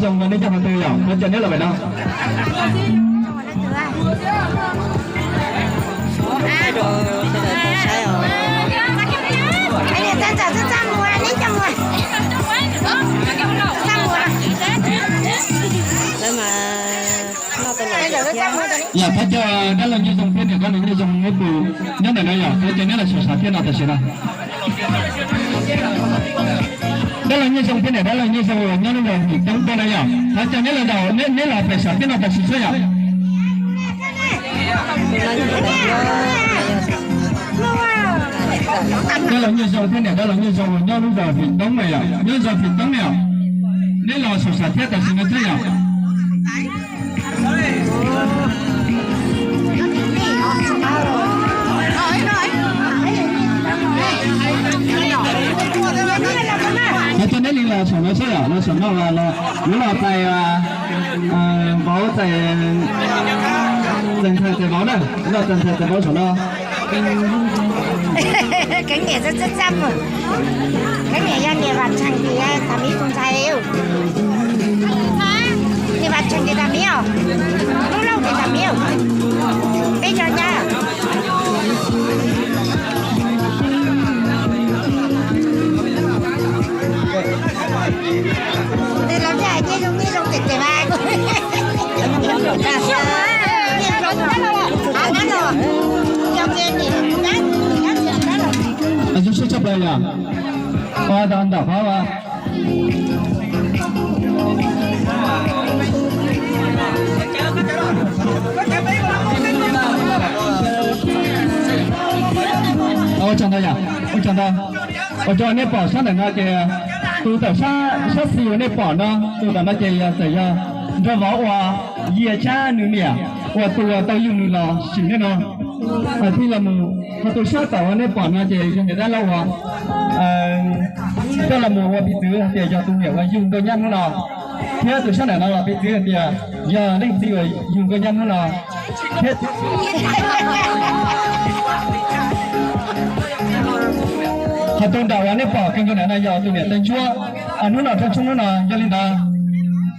Zoo no neb coj qhov twg yom, qhov chaw neb los pem no. Yog thov caw dab laug Nyiaj Zoo thiab niam dab laug Nyiaj Zoo neb pw nyob ntawm no yom, thov caw neb los saum sam thiaj no tam sim no. Dab laug Nyiaj Zoo thiab niam dab laug Nyiaj Zoo nyob lub zos Fim Toob tuaj na yom, thov caw neb los, neb los pem sam thiaj no tam sim xwb yom. Dab laug Nyiaj Zoo thiab niam dab laug Nyiaj Zoo nyob lub zos Fim Toob na yom, nyob zos Fim Toob na yom, neb los saum sam thiaj tam sim no xwb yom. Thov caw neb li los saum no xwb yom, los saum no los yuav los txais vauv, txais ntxhais txais vauv na, los txais ntxhais txais vauv saum no. Keeb niam txaj txaj mus. Keeb niam yog niam Vam Tsheej ces tas miv tus ntxhais. Niam Vam Tsheej ces tas miv os. Lub Lauj ces tas miv os. Peb cov nyab. Tes los nyiaj zoo nyiaj zoo ces ces mas. Zoo siab tshaj plaws yom. Ua tau ntawm qhov ua tsaug ntau yom, ua tsaug ntau. Ua tsaug nej pom sab ntawm no ces tus tawm sab, sab xis uas nej pom no, tus tawm no ces yog txawm yog nraug vauv uas Yias Tshab nws niam uas tus uas tau yug nws los sim nej no. Thiaj los mus ho tus sab tawm uas nej pom no ces yog niam dab laug uas coj los mus ua piv txwv hais tias yog tus niam uas yug nkauj nyab hnub no, thiab tus sab ntawm no los piv txwv hais tias yog leej txiv uas yug nkauj nyab hnub no. Thiab qhov tus nram uas nej pom kawg nkaus ntawm no yog tus niam tais ntsuab hnub no, rooj tshoob hnub no. Yog li ntawd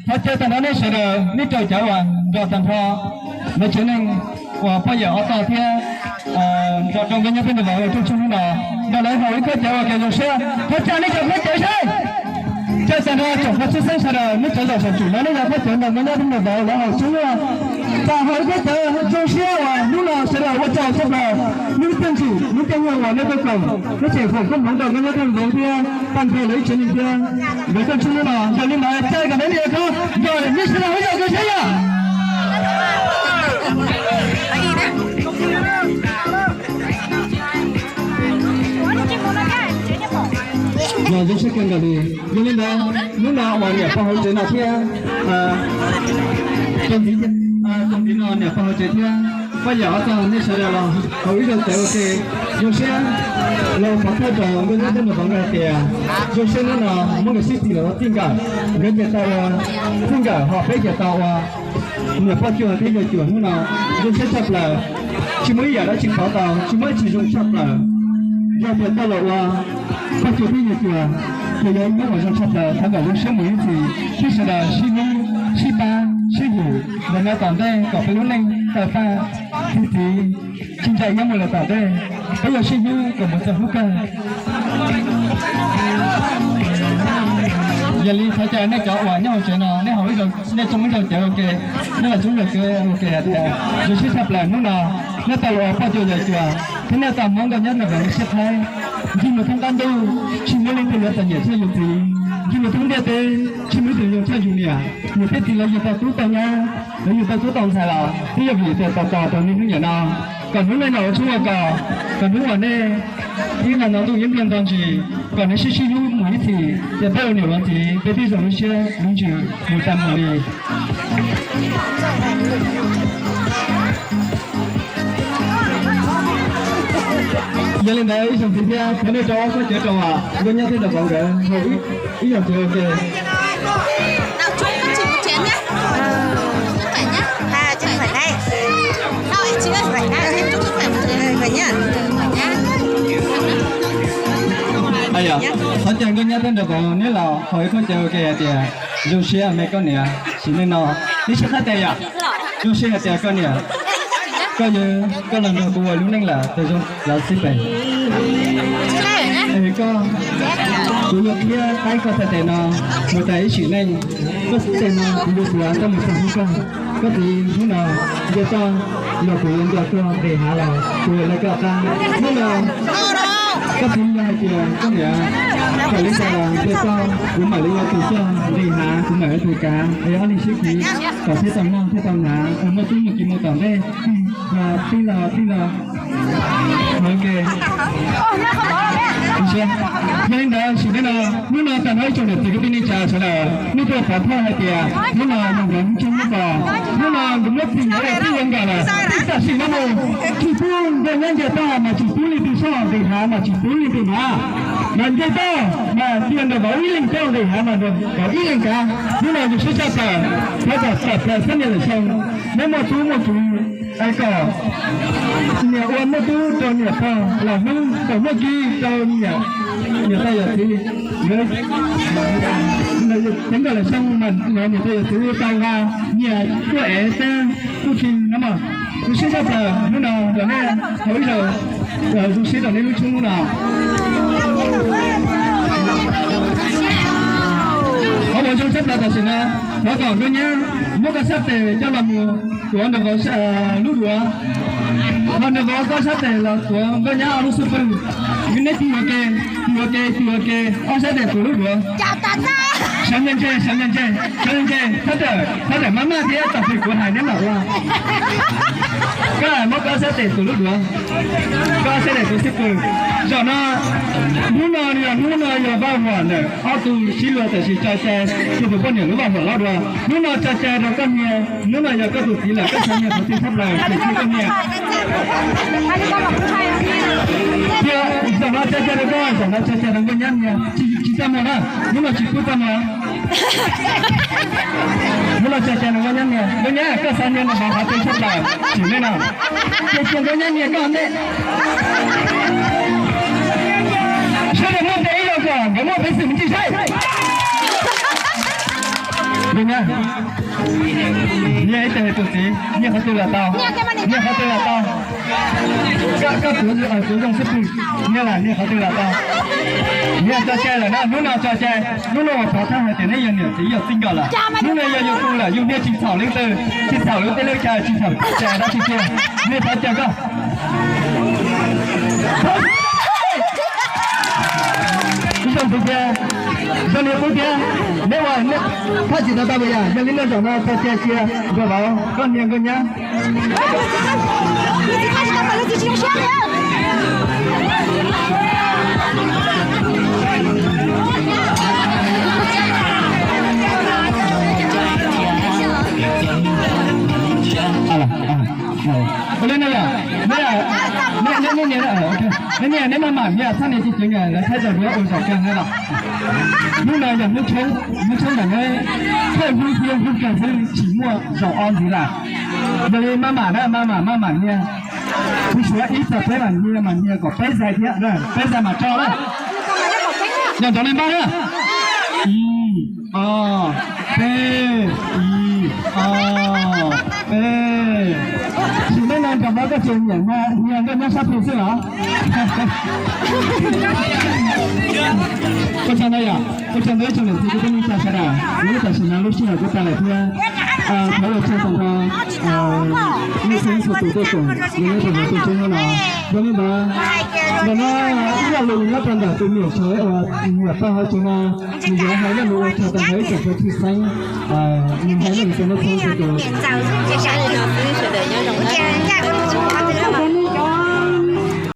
thov caw tag nrho nej sawv daws nej rau cawv uas nrog tag nrho lawv tsev neeg uas poj yawm ob tog thiab nrog rau nkauj nyab thiab nraug vauv rooj tshoob hnub no, nrog lawv haus ib khob cawv ua ke zoo siab. Thov caw nej cov phooj cawv saib, caw tag nrho tsoom phooj ywg sawv daws nej cov zaum saum tsum no nej yog phooj cawv nrog nkauj nyab thiab nraug vauv lawv haus tshoob ua, tag haus ib khob cawv zoo siab uas hnub no sawv daws ua tsaug tshaj plaws hnub tiaj ntsum hnub tiaj nyuag uas nej tuaj koom, nej tseem foom koob hmoov rau nkauj nyab thiab nraug vauv thiab tag nrho lawv ib tsev neeg thiab nkawd rooj tshoob hnub no. Yog li ntawd caw kom peb li ko nrog nej sawv daws ua zaum zoo siab yom. Yog zoo siab kawg nkaus li. Yog li ntawd hnub no uas niam pog hauv tsev no thiab, tus ntxiv no niam pog hauv tsev thiab poj yawm ob tog nej sawv daws los haus ib zaug cawv ua ke zoo siab, los pov thawj rau nkauj nyab thiab nraug vauv nkawd hais tias zoo siab hnub no muab nkawd sib txig los ua txij nkawm, nkawd ces tau ua txij nkawm ho peb ces tau ua niam poj cuag thiab yawg cuag hnub no zoo siab tshaj plaws. Tsis muaj ib yam dab tsi pov tau, tsis muaj ib tsis zoo tshaj plaws. Yog tias tau los ua poj cuag thiab yawg cuag ces yog ib hnub uas zoo tshaj plaws. Thov kom zoo siab mus ib txhis, sib sawv daws sib hlub sib pab sib yug ntawm no tom ntej kom peb lub neej tawg paj txi txiv tsis ntshai nyob mus lawm tom ntej. Peb yuav sib hlub kom mus txog hnub kawg. Yog li thov caw nej cov uas nyob hauv tsev no nej haus, nej tsoo ib zaug cawv ua ke, nej los tsoo ib zaug cawv ua ke hais tias zoo siab tshaj plaws hnub no nej tau los ua poj cuag yawg cuag thiab nej tau muab nkauj nyab nraug vauv siab thaib ncig mus thoob qab ntuj, tsis muaj leej twg yuav txom nyem tshaj yus txiv, ncig mus thoob ntiaj teb, tsis muaj leej twg yuav tshaj yus niam. Niam thiab txiv lawv yug tau tub tau nyab, lawv yug tau tub tau ntxhais los twb yog vim tias tos tos rau niaj hnub niam no, kom hnub nej los ua tshoob ua kos, kom hnub uas nej ib leeg no ntuj ib leeg nto ntsis, kom nej sib sib hlub mus ib txhis, ces peb ua niam ua txiv peb thiaj zoo lub siab lub ntsws mus tag mus li. Yog li ntawd ib zaug ntxiv thiab thov nej rau ob khob cawv rau nkauj nyab thiab nraug vauv nkawd haus ib zaug cawv ua ke. Thov caw nkauj nyab thiab nraug vauv neb los haus ib khob cawv ua ke hais tias Zoo siab me koj niam, sim neej no neb sib qab tes yom. Zoo siab hais tias koj niam, koj yawg, koj los nrog kuv ua lub neej lawm, tes zoo lawv xib pem. Es koj, kuv yuav qhia qab koj txhais tes no mus tas ib sim neej. Koj xib tes no kuv yuav tuav koj mus txog hnub koj, koj txiv hnub no nce toj los kuv yuav nco koj nqis hav los kuv yuav lawv koj qab. Hnub no koj txiv yog hais tias koj niam kom li cas los nce toj kuv mam li ua tus coj nqis hav, kuv mam li ua tus kav es ob leeg sib kiv kom thiaj tau noj thiaj tau hnav, muaj tub muaj ki mus tom ntej. Tij laug, tij laug. Ok. Yog li ntawd sim neej no, hnub no tag nrho ib tsoom niam txiv kwv tij neej tsa sawv daws nej tuaj pov thawj hais tias hnub no yog nkawd hnub tshoob hnub kos, hnub no nkawd muab txim nkawd tij ua nkawm lawm, tij tam sim no mus tsis pub nkawd nyob nce toj mas tsis pub leej twg soj, nqis hav mas tsis pub leej twg hnav. Mas nce toj mas cia nrog vauv ib leeg toj, nqis hav mas nrog vauv ib leeg kav. Hnub no yus sib tshaj plaws, thov kom txawm plaws xab nias lawm xyoo, neb muaj tub muaj ki, es kom niam ua muaj tub rau niam pog los hnub, kom muaj ki rau niam, niam tais yawm txiv. Teev kom lawm xyoo mas niam tais yawm txiv tau nqa nyias tuaj ev teb tuaj khi no mas. Zoo siab tshaj plaws hnub no rau nej tau ib zaug zoo siab rau nej lub tshoob hnub no. Qhov uas zoo siab tshaj plaws tam sim no, thov kom Nkauj Nyab muab koj sab tes coj los mus tuav nrog vauv lub duav, ho nrog vauv koj sab tes los tuav Nkauj Nyab ob lub xub pwg. Neb tig ua ke, tig ua ke, tig ua ke, ob sab tes tuav lub duav. Sawv ntseg, sawv ntseg, sawv ntseg, thov rawm, thov rawm maj maj thiab, tam sim kuv hais neb mam ua. Koj muab koj sab tes tuav lub duav, koj sab tes tuav xub pwg. Zaum no, hnub no yog, hnub no yog vaj huam ntawm ob tug sib luag tam sim tso cai, tus poj niam lub vaj huam loj dua. Hnub no tso cai rau koj niag, hnub no yog koj tus txiv lawm, koj xav nias qhov twg tshaj plaws ces cia koj nias. Thiab zaum no tso cai rau koj, zaum no tso cai rau Nkauj Nyab nias, tsis, tsis txaj muag na, hnub no tsis pub txaj muag. Hnub no tso cai rau Nkauj Nyab nias, Nkauj Nyab koj xav nias nws qhov qhov twg tshaj plaws, sim neej no. Ces cia Nkauj Nyab nias koj ntej. Sawv daws muab tes ib zaug kom nkawd muaj peev xwm me ntsis saib. Nkauj Nyab, nias ib tes tus txiv, nias qhov twg los tau, nias qhov twg los tau. Koj, koj tuav, tuav zoo xwb pwg, nias lam nias qhov twg los tau. Nias tso cai lawm na, hnub no tso cai, hnub no uas pov thawj hais tias neb yog niam txiv yog txij nkawm lawm. Hnub no yog yus tus lawm, yus nias tsis txhaum leej twg, tsis txhaum lub teb lub chaw, tsis txhaum cai dab tsi kiag, nias tso cai koj. Ib zaug ntxiv thiab, zoo li qub thiab, neb ua thaj tsis tau tau yam, yog li no zaum no tso cai cia, nkauj vauv, koj nias Nkauj Nyab. Ua li no yom, neb, neb, neb nias, neb nias, neb maj mam nias txhob nias ceev ceev, lawv saib zaum no ua zaum kawg na los. Hnub no yog hnub tshoob, hnub tshoob ntawm neb, thawj hnub thiab hnub kawg xwb, tsis muaj zaum ob ntxiv lawm. Yog li maj mam na, maj mam, maj mam nias. Kuv suav ib txog peb mam nias, mam nias kom peb zais thiab, peb zais mam tso na. Nyob ntawm li npaj na. Ib, ob, peb, ib, ob, peb. Sim neej no nrog vauv koj tseem nyiam nias Nkauj Nyab sab pwg xwb los? Ua tsaug ntau yom, ua tsaug ntau ib tsoom niam txiv kwv tij neej tsa sawv daws, lub tam sim no lub sij hawm kuj tag lawm thiab. Thov ua tsaug tag nrho nej txhua tus tuaj koom nyob rau hauv tus tshoob no. Yog li ntawd, ntawm no ib lo lus nyob rau ntawm tus niam sawv uas nyuam tau hauv tsev no, nws yuav hais lo lus ua tsaug tag nrho ib tsoom kwv tij xeeb, nws hais lo lus rau nej txhua tus.